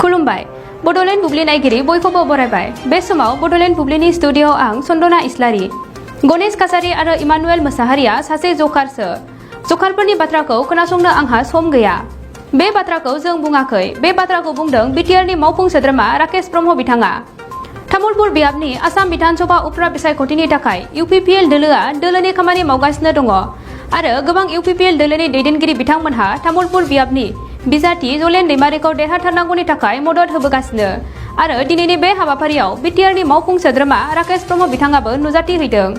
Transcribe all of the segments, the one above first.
खुलुमबाय बड'लेण्ड बुब्लि नायगिरि बयखौबो बरायबाय। बे समाव बड'लेण्ड बुब्लिनि स्टुडिअ'आव आं सन्दना इस्लारि। गणेश काछारि आरो इमानुएल मोसाहारिया सासे जकारसो। जकारफोरनि बाथ्राखौ खोनासंनो आंहा सम गैया। बे बाथ्राखौ जों बुङाखै, बे बाथ्राखौ बुंदों बिटिआरनि मावफुं सोद्रोमा राकेश ब्रह्म बिथाङा। तामुलपुर बियाबनि आसाम बिधानसभा उफ्रा बिसायख'थिनि थाखाय इउपिपिएल दोलोआ दोलोनि खामानि मावगासिनो दङ आरो गोबां इउपिपिएल दोलोनि दैदेनगिरि बिथांमोनहा तामुलपुर बियाबनि बिजाथि जलेन दैमारिखौ देरहाथारनांगौनि थाखाय मदद होबोगासिनो आरो दिनैनि बे हाबाफारियाव बिटिआरनि मावफुं सोद्रोमा राकेश ब्रह्म बिथाङाबो नुजाथि हैदों।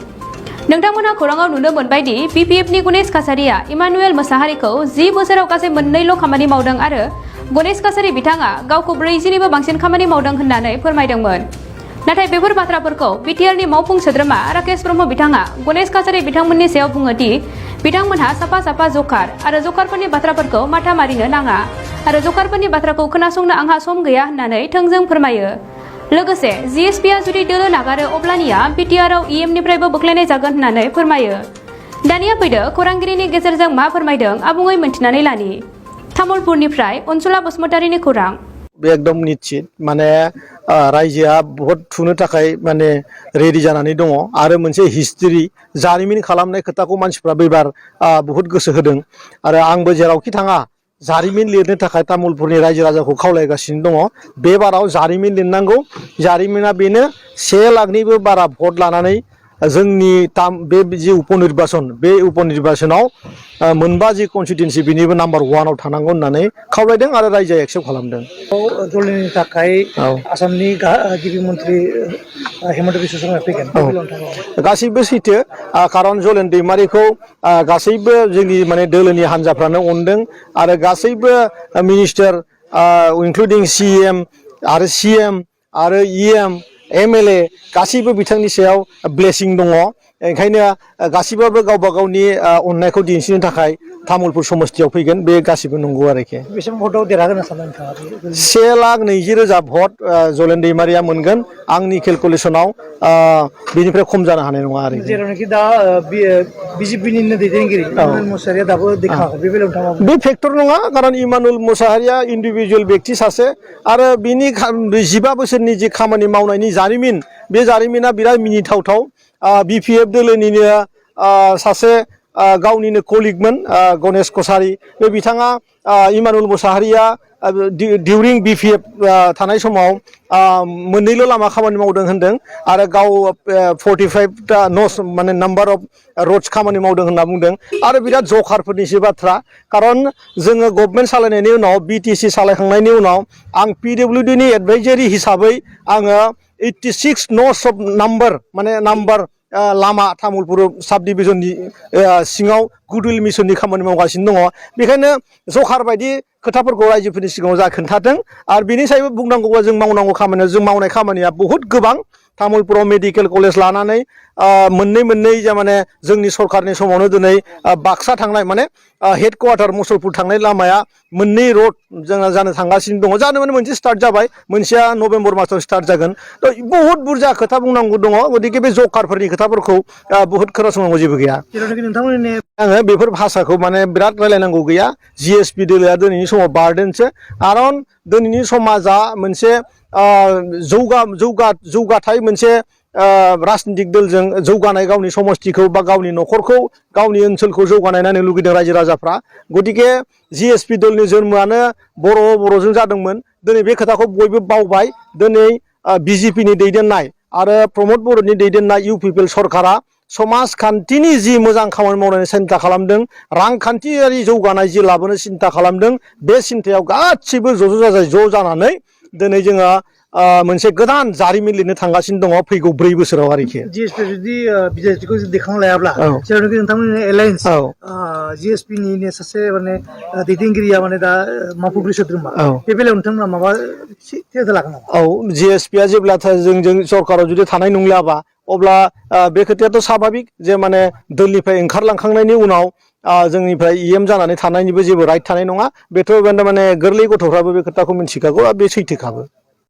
नोंथांमोना खौराङाव नुनो मोनबायदि बिपिएफनि गणेश काछारिया इमानुएल मोसाहारिखौ 10 बोसोराव गासै मोननैल' खामानि मावदों आरो गणेश काछारि बिथाङा गावखौ 40निबो बांसिन खामानि मावदों होननानै फोरमायदोंमोन। नाथाय बेफोर बाथ्राफोरखौ बिटिआरनि मावफुं सोद्रोमा राकेश ब्रह्म बिथाङा गणेश काछारि बिथांमोननि सायाव बुङो दि बिथांमोनहा साफा साफा जकार आरो जकारफोरनि बाथ्राफोरखौ माथा मारिनो नाङा आरो जकारफोरनि बाथ्राखौ खोनासंनो आंहा सम गैया होननानै थोंजों फोरमायो। लोगोसे जिएसपिआ जुदि दोलो नागारो अब्लानिया बिटिआरआव इएमनिफ्रायबो बोख्लायनाय जागोन होननानै फोरमायो। दानिया फैदो खौरांगिरिनि गेजेरजों मा फोरमायदों आबुङै मोनथिनानै लानि। तामुलपुरनिफ्राय अनसुला बसुमतारिनि खौरां। एकदम निश्चित माने रायजोआ भट थुनो थाखाय माने रेडि जानानै दङ आरो मोनसे हिस्ट्रि जारिमिन खालामनाय खोथाखौ मानसिफ्रा बेबार बहुत गोसो होदों आरो आंबो जेरावखि थाङा जारिमिन लिरनो थाखाय तामुलपुरनि रायजो राजाखौ खावलायगासिनो दङ। बे बाराव जारिमिन लिरनांगौ। जारिमिना बेनो 1 लाखनिबो बारा भट लानानै जोंनि बे जि उपनिर्बाचन बे उपनिर्बाचनाव मोनबा जि कनस्टिटुएन्सि बेनिबो नाम्बार 1आव थानांगौ होननानै खावलायदों आरो रायजोआ एक्सेप्ट खालामदों। दलनि थाखाय आसामनि गिबि मन्त्रि हेमन्त बिश्व शर्माया फैगोन। गासैबो सैथो खारन जलेन दैमारिखौ गासैबो जोंनि माने दोलोनि हान्जाफ्रानो अनदों आरो गासैबो मिनिस्टार इनक्लुडिं सिएम आरो सिएम आरो इएम एमएलए गासैबो बिथांनि सायाव ब्लेसिं दङ। ओंखायनो गासैबाबो गावबा गावनि अननायखौ दिन्थिनो थाखाय तामुलपुर समस्तियाव फैगोन। बे गासिबो नंगौ आरोखि। बेसेबां भटआव देरहागोन सानदों नोंथाङा? 1,20,000 भट जलेन दैमारिया मोनगोन। आंनि केलकुलेसनाव बिनिफ्राय खम जानो हानाय नङा आरो। जेरावनाखि दा बिजेपिनिनो दैदेनगिरि इमानुएल मोसाहारिया दाबो देखाङाखै, बे बेलायाव नोंथाङा बे फेक्टर नङा खारन इमानुएल मोसाहारिया इन्डिभिजुवेल बेक्ति सासे आरो बिनि 15 बोसोरनि जि खामानि मावनायनि जारिमिन बे जारिमिना बिराद मिनिथावथाव। बिपिएफ दोलोनिनो सासे गावनिनो कलिगमोन गणेश कछारि। बे बिथाङा इमानुएल मोसाहारिया डिउरिं बिपिएफ थानाय समाव मोननैल' लामा खामानि मावदों होनदों आरो गाव 45टा माने नाम्बार अफ रड्स खामानि मावदों होनना बुंदों आरो बिराद जकारफोरनिसो बाथ्रा। खारन जोङो गभर्नमेन्ट सालायनायनि उनाव बिटिसि सालायखांनायनि उनाव आं पिडब्लिउडिनि एडभाइजारि हिसाबै आङो 86 नर्थ अफ नाम्बार लामा तामुलपुर साब डिभिजननि सिङाव गुडविल मिसननि खामानि मावगासिनो दङ। बेखायनो जकार बायदि खोथाफोरखौ रायजोफोरनि सिगाङाव जा खोन्थादों आरो बेनि सायाव बुंनांगौबा जों मावनांगौ खामानिया जों मावनाय खामानिया बहुत गोबां। तामुलपुराव मेडिकेल कलेज लानानै मोननै माने जोंनि सरकारनि समावनो दिनै बाक्सा थांनाय माने हेडक्वार्टार मुसलपुर थांनाय लामाया मोननै रड जोंना जानो थांगासिनो दङ। जानो माने मोनसे स्टार्ट जाबाय, मोनसेया नभेम्बर मासाव स्टार्ट जागोन। बहुत बुरजा खोथा बुंनांगौ दङ। गतिके बे जकारफोरनि खोथाफोरखौ बहुत खोनासंनांगौ जेबो गैया। आङो बेफोर भाषाखौ माने बिराद रायलायनांगौ गैया। जिएसपि दोलोआ दिनैनि समाव बारदोंसो खारन दिनैनि समाजा मोनसे जौगाथाय मोनसे राजनितिक दलजों जौगानाय गावनि समस्तिखौ बा गावनि न'खरखौ गावनि ओनसोलखौ जौगानाय नायनो लुगैदों रायजो राजाफ्रा। गतिके जिएसपि दलनि जोनोमानो बर'जों जादोंमोन। दिनै बे खोथाखौ बयबो बावबाय। दिनै बिजेपिनि दैदेननाय आरो प्रमद बर'नि दैदेननाय इउपिपिएल सरकारा समाजखान्थिनि जि मोजां खामानि मावनायनि सिन्था खालामदों, रांखान्थियारि जौगानाय जि लाबोनो सिन्था खालामदों, बे सिन्थायाव गासिबो ज' जानानै दिनै जोङो मोनसे गोदान जारिमिन लिरनो थांगासिनो दङ फैगौ 4 बोसोराव आरोखि। जिएसपि जुदि बिजेपिखौ दैखांलायाब्ला जेरावनाखि नोंथांमोननि एलायन्स जिएसपिनिनो सासे माने दैदेनगिरिया माने दा मावफुं सोद्रोमा, बे बेलायाव नोंथांमोना माबा थिरांथा लागोन नामा? जिएसपिआ जेब्ला जोंजों सरकाराव जुदि थानाय नंलियाबा अब्ला बे खोथायाथ' स्वाभाबिक जे माने दोलनिफ्राय ओंखारलांखांनायनि उनाव जोंनिफ्राय इएम जानानै थानायनिबो जेबो राइट थानाय नङा। बेथ' माने गोरलै गथ'फ्राबो बे खोथाखौ मिन्थिखागौ आरो बे सैथोखाबो।